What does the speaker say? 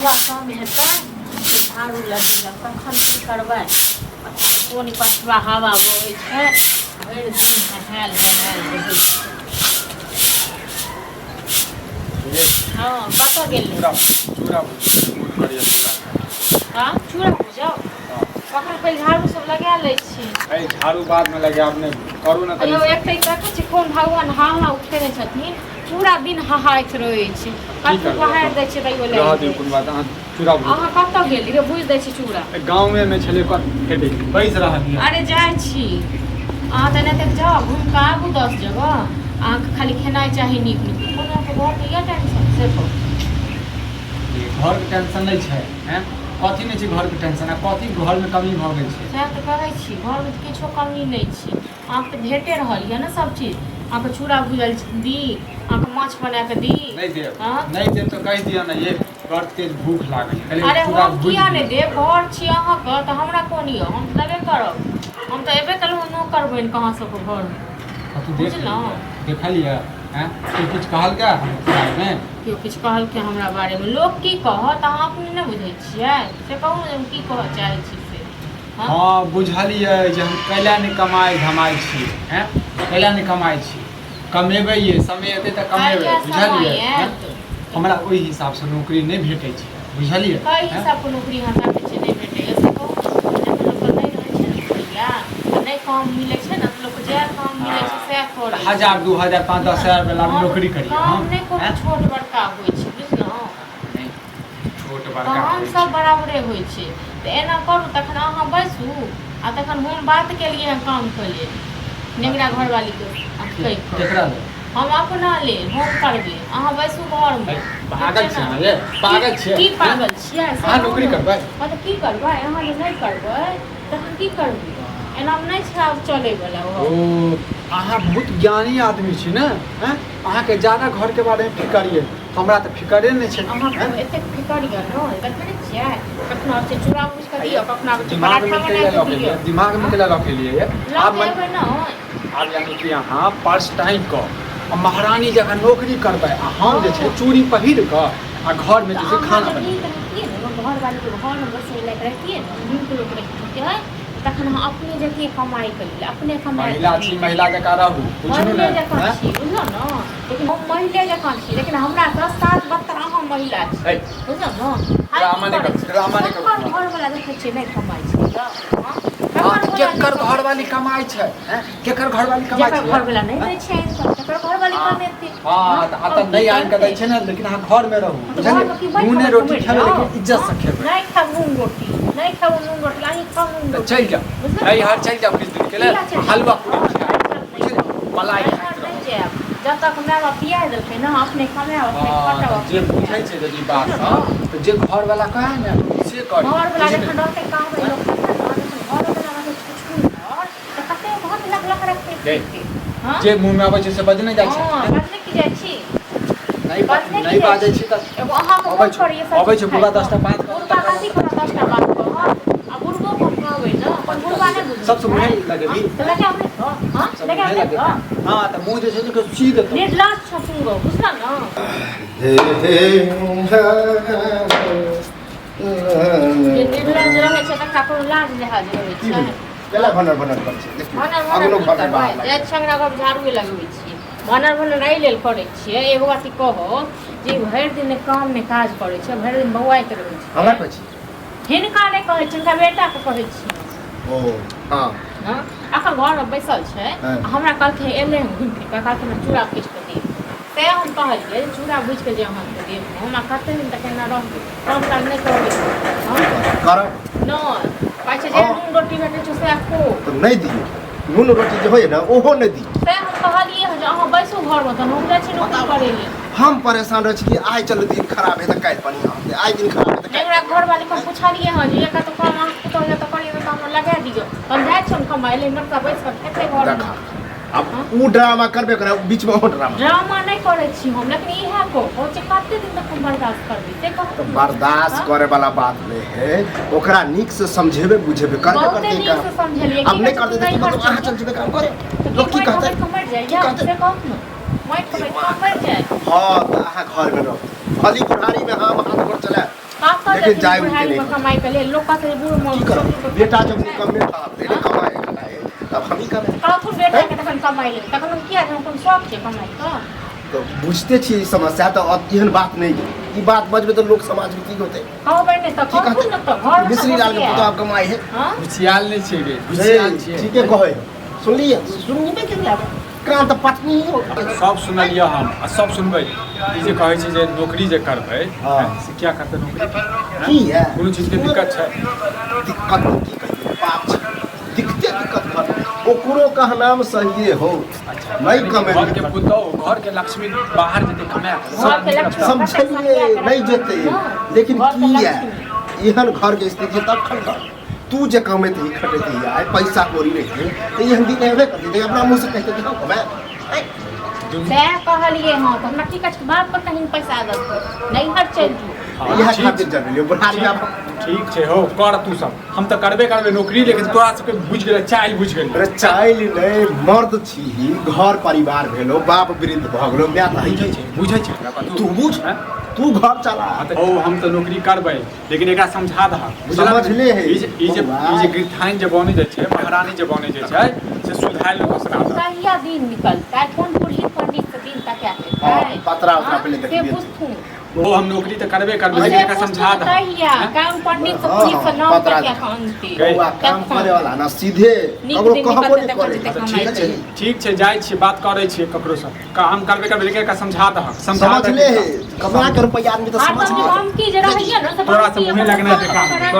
हवा कम हेतै तऽ झाड़ू लगेलक तखन की करबै। कोन पछुआ हवा बहै छै, भरि दिन हहायल हहायल रहै छै। हँ, कतऽ गेलै? चूड़ा चूड़ा भूज करिए चूड़ा। हँ, चूड़ा भुजब। कखन पहिले झाड़ू सब लगा लै छी। अरे झाड़ू बादमे लगायब, नहि करू ने। यौ, एक तऽ देखै छी कोन भगवान हाहा उठेने छथिन, पूरा दिन हहाइत रहै छै। कतबो बहारि दै छियै तैयो रहऽ लागि दियौ, जाइ कोनो छै। बात। अहाँ चूड़ा भूजू। अहाँ कतऽ गेलियै? भुजि दै छी चूड़ा। गाँवेमे छलै, हेतै बैस रहल यऽ। अरे जाइ छी, अहाँ तऽ एनाहिते जाउ, घुमि कऽ आबू 10 जगह। अहाँके खाली खेनाइ चाही नीक नीक। कोनो अहाँके घरके यऽ टेंशन, से कहू? घरके टेंशन नहि छै। हैं, कथी नहि छै घरके टेंशन? आ कथी घरमे कमी भऽ गेल छै? सएह तऽ कहै छी, घरमे तऽ किछो कमी नहि छै। अहाँके तऽ भेटे रहल यऽ ने सब चीज। अहाँके चूड़ा भूजल दी, अहाँके माछ बना कऽ दी? नहि देब। हँ? नहि देब तऽ कहि दिअ ने। ये बड़ तेज भूख लागल है। कहलियै अरे चूड़ा हम भूजि किया नहि दिअ। देब? घर छी अहाँके तऽ हमरा कोन यऽ? हम तऽ देबे करब। हम तऽ एबे केलहुँ नौकर बनि कऽ अहाँ सबके घरमे। कथी देख? बुझलहुँ? देखलियै? हैं, केओ किछु कहलकै हमरा बारेमे? केओ किछु कहलकै हमरा बारेमे? लोक की कहत? अहाँ अपने नहि बुझै छियै? से कहू ने जे हम की कहऽ चाहै छी से। हँ, बुझलियै जे हम कैला नहि कमाइ धमाइ छी। हैं, कैला नहि कमाइ छी? कमेबै, ये समय एतै तऽ कमेबै। कहिया समय बुझलियै? हैं? आयत? हमरा ओहि हिसाबसँ नौकरी नहि भेटै छै, बुझलियै? कई हैं? हिसाबके नौकरी अहाँ ताकै छियै नहि भेटैए, से कहू। जखन लोकके नहि रहै छै ने रुपैआ आ नहि काम मिलै छै ने, तऽ लोकके जएह काम मिलै छै सएह करै छै। 1000, 2000, 5, 10 हजार वला हम नौकरी करियै काम हम? नहि कोनो हैं? छोट बड़का होइ छै, बुझलहुँ? नहि, छोट बड़का काम होइ सब छै। बराबरे होइ छै। तऽ एना करू, तखन अहाँ बैसू आ तखन हम बात केलियै हँ कामके लेल नेंगरा घरवालीके कहि कऽ। केकरा लेल? हम अपना लेल, हम करबै। अहाँ बैसू घरमे। पागल ठीक छै छियै ने? अहाँ ये? पागल छियै? की पागल छियै से अहाँ कहू नौकरी ने। करबै? हँ, तऽ की करबै? अहाँ जे नहि करबै तखन की करबै? एनामे नहि छै आब चलैवला ओ अहाँ बहुत ज्ञानी आदमी छी ने? हैं, अहाँके ज्यादा घरके बारेमे फिकर ये, हमरा तऽ फिकरे नहि छै। अहाँके हैं? एतेक फिकर यऽ ने, देखै नहि छियै, कखनो आबै छै चूड़ा भूजि कऽ दिअ, कखनो आबै छै दिमागमे पराठा कैला बना लऽ कऽ के दिअ। एलियै? दिमागमे कैला लऽ के एलियै ये? लऽ आब कऽ मन एबै ने। आब यानी कि अहाँ पर्स टाँगि कऽ आ महारानी जकाँ नौकरी करबै आ हम जे छै चूड़ी पहिर कऽ आ घरमे तऽ जे छै अहाँ खाना जे बनेबै। नीक रहितियै ने, घरवालीके घरमे बसै लायक रहितियै ने, नीक लोक रहितियै, तखन अहाँ अपने जतियै कमाइ करै लए, अपने कमाइ। महिला छी, महिला जकाँ रहू, बुझलू महिले ने? जकाँ आँय? छी, बुझलहुँ ने? लेकिन हम महिले जकाँ छी, लेकिन हमरा तऽ सात बत्तर अहाँ महिला छी। है। बुझलहुँ ने? आइ ड्रामा की नहि करै करू, छी? ड्रामा नहि करू। ककर घरवला देखै छियै नहि कमाइ छै तऽ? हँ? हँ, ककर तऽ घरवला केकर नहि कमाइ घरवाली छै? कमाइ छै? आँय? केकर घरवाली कमाइ जकर छै? घरवला नहि दै छै आनि कऽ, तकर घरवाली कमेतै। हँ, तऽ एतऽ की नहि आनि कऽ दै करतै? छै ने, लेकिन अहाँ घरमे रहू। तऽ घरमे की बुझलियै? बैठ नूने कऽ रोटी मरि खेबै जाउ? लेकिन इज्जतसँ हँ? खेबै। नहि खाउ नून रोटी, नहि खाउ नून रोटी, अहीं खाउ नून तऽ रोटी। चलि जाउ। बुझलहुँ? नैहर चलि जाउ किछु दिनके लेल। किया चलि जाउ? हलुआ पूरी हँ, खायब, नैहर नहि बुझलियै? जायब। मलाई नैहर खाइत नहि रहब। जायब। जब तक माय बाप बियाह देलकै ने, अपने कमायब, अपने हँ, खटब, तऽ जे अपने बुझै खायब। छै यदि बात बुझलहुँ सब ने? तऽ जे घरवला कहै ने से करी। घरवला बुझलियै? जखन रहतै कहबै लोक तखन ने। जखन घरवला रहतै छुछुनर तऽ कते घर लग लग रखतै गै, फिरतै। हँ। जे मुँहमे अबै छै से बजने जाइ छै। हँ, बजने की जाइ छी? नहि बजने की नहि जाइ बाजै छी? छी तऽ एगो अहाँके अबै मोन छौ करैए सब अबै चीज छौ बुढ़बा खाइके। 10टा बात कहतौ। बुढ़बा तकर कथी करत 10टा बात कहत? आ बुढ़बो के हम कहबै ने, अपन बुढ़बा नहि बुझै सबसँ छै? मुँहे लगेबही? हँ, तऽ लगायब नहि तऽ? हँ, सब लगायब मुँहे नहि लगेबही? तऽ? हँ, तऽ मुँह जे छै से सी देतौ। निर्लज छथुन गो, बुझल ने? जे निर्लज रहै छै तकरा कोनो लाज लिहाज रहै की छै? भेलै? केला भनर भनर करै छै, देखियौ। भनर भनर अगलो की घर मे करबै? बाहर जाइ लागि छियै अंगना घर झाड़ुए लगबै छियै। भनर भनर एहि लेल करै छियै, एगो बात ई कहब जे भरि दिन ने काम ने काज करै छै, भरि दिन बौआइत रहै छै। हमरा कहै छी? हिनका नहि कहै छी, हिनका बेटाके कहै छी। ओ हँ। हँ, एखन घरमे बैसल छै। हमरा कहलकै, एलै हँ घुमि फिर कऽ, कहलकै हमरा चूड़ा भूजि कऽ दिअ। तेँ हम कहलियै चूड़ा भूजि कऽ जे अहाँके देब हम, आ कते दिन तक एना रहबै? काम काज नहि करबै? हँ? करब। नहि कहै छै जे नून रोटी भेटै छै सएह खो। तऽ नहि दियौ, नून रोटी जे होइए ने ओहो नहि दियौ। तेँ हम कहलियै हँ जे अहाँ बैसू घरमे, तहन हम जाइ छी नौकरी करै लेल। हम परेशान रहै छी कि आइ चलू दिन खराब है तऽ काल्हि बढ़िआँ होतै, आइ दिन खराब है तऽ नहि, काल्हि। हमरा घरवालीके हम पुछलियै हँ जे कतहु काम अहाँके पुतहु या तऽ करियै तऽ हमरा लगा दियौ, तऽ हम जाइ छियै कमाइ लेल, बच्चा बैस कऽ खेतै घरमे। देखा, आब ओ ड्रामा करबे करे, बीचमे ओहो ड्रामा। ड्रामा नहि करै छी हम, लेकिन इएह कहू जे कते दिन तक हम बर्दाश्त करबै, से कहू तऽ ने। बर्दाश्त हँ? करे वाला बात नहि है, ओकरा नीक से समझेबे बुझेबे करबे बहुते करते नीक काम। से समझेलियै। आब की नहि कहै छै, करते तऽ तू की नहि मतलब अहाँ कर चल जेबै काम करे? तऽ लोक की मारि कहतै? खबैत मरि की जाइया कहतै? से कहू ने, मारि खबैत मरि जाय। हँ, तऽ अहाँ घरमे रहू, भली बुढ़ारीमे हम हाथ गोड़ चलायब। काम कऽ लेकिन देथिन जाय उनके बुढ़ारी नहि। मे कमाइ के लेल लोक कहतै जे बूढ़ की मौत करब बेटा जब निकम्मे ठहरतै ने कमाए खटाए तब हम ही कमाए। कहथुन बेटा के तखन कमाइ लेल, तखन हम किया, हम कोन शौक छै कमाइ के? तऽ बुझते छियै ई समस्या तऽ एहन बात नहि है। ई बात बजबै तऽ लोक समाज में की होतै? कहबै नहि तऽ की कहथुन ने तऽ घर मिश्री लाल के पुतोह आब कमाइ है। हँ। घुसियाल नहि छियै गे, घुसियाल छियै। ठीके कहै सुनलियै, सुनबे के आब कान तऽ पटनी ही हो। सब सुनलियै हम आ सब सुनबै। ई जे कहै छै जे नौकरी जे करबै से किया करतै नौकरी? की है? कोनो चीजके दिक्कत छै? दिक्कत की कहियै बाप छै, दिक्कते दिक्कत घर ओकरो कहनाम सहिए हो। अच्छा नहि कमेबै। घर के पुतोह, घर के लक्ष्मी बाहर जेतै कमाए कऽ। घर के लक्ष्मी समझलिए नहि जेतै, लेकिन घर के की है लक्ष्मी। एहन घर के स्थिति तखन कर तू जे कमेतही खटेतही आइ पैसा कौड़ी रहितै तऽ एहन दिन हेबे करतै। अपना मुँह से कहितै कि हँ कमाए। सएह कहलियै हँ तऽ हमरा की कहै छै, बाप पर कहीं पैसा देतै, नैहर चलि जो। हँ, इएह ठीक खातिर जनलियै बुढ़ारी आब। ठीक छै हौ, कर तू सब, हम तऽ करबे करबै नौकरी, लेकिन तोरा सबके बुझि गेलै, चालि बुझि गेलै। अरे चालि नहि, मर्द छी, घर परिवार भेलो, बाप वृद्ध भऽ गेलो, माय तऽ बुझै छै, बुझै छै हमरा कतौ। तू बुझ। हैं? तू घर चला। हँ तऽ ओ हम तऽ नौकरी करबै, लेकिन एकरा समझा दहक, बुझलक? समझले है। ई जे बौआ। ई जे गिरथाइन जे बनै जाइ छै, महारानी जे बनै जाइ छै, से सुधारि लोक अपना दहक। कहिया दिन निकलतै? कोन पुरहित पंडित से दिन तकाय हँ, देतै? पतरा उतरा हँ, पहिले से देखबियै। बुझथुन। ओ हम नौकरी तऽ करबे करबै, से लेकिन एकरा समझा बुझथुन दहक। कहिया हैं? काम पंडित से हँ, पुरहित से नाम पतरा तकिया कऽ अनतै? गई। बौआ काम तखन। करे वाला ना सीधे नीक ककरो दिन कहबो निकलतै नहि तखन करे। जेतै अच्छा, कमाइ ठीक छै, के। ठीक छै, जाइ छियै, बात करै छियै ककरोसँ, हम करबे करबै, लेकिन एकरा समझा दहक, समझा दहक। समझले है, कमा के रुपैआ आदमी तऽ आर समझ तऽ ले। हम की जे रहैया ने से तोरा से बाप की मुँहे अपन लगनाइ बेकार। करा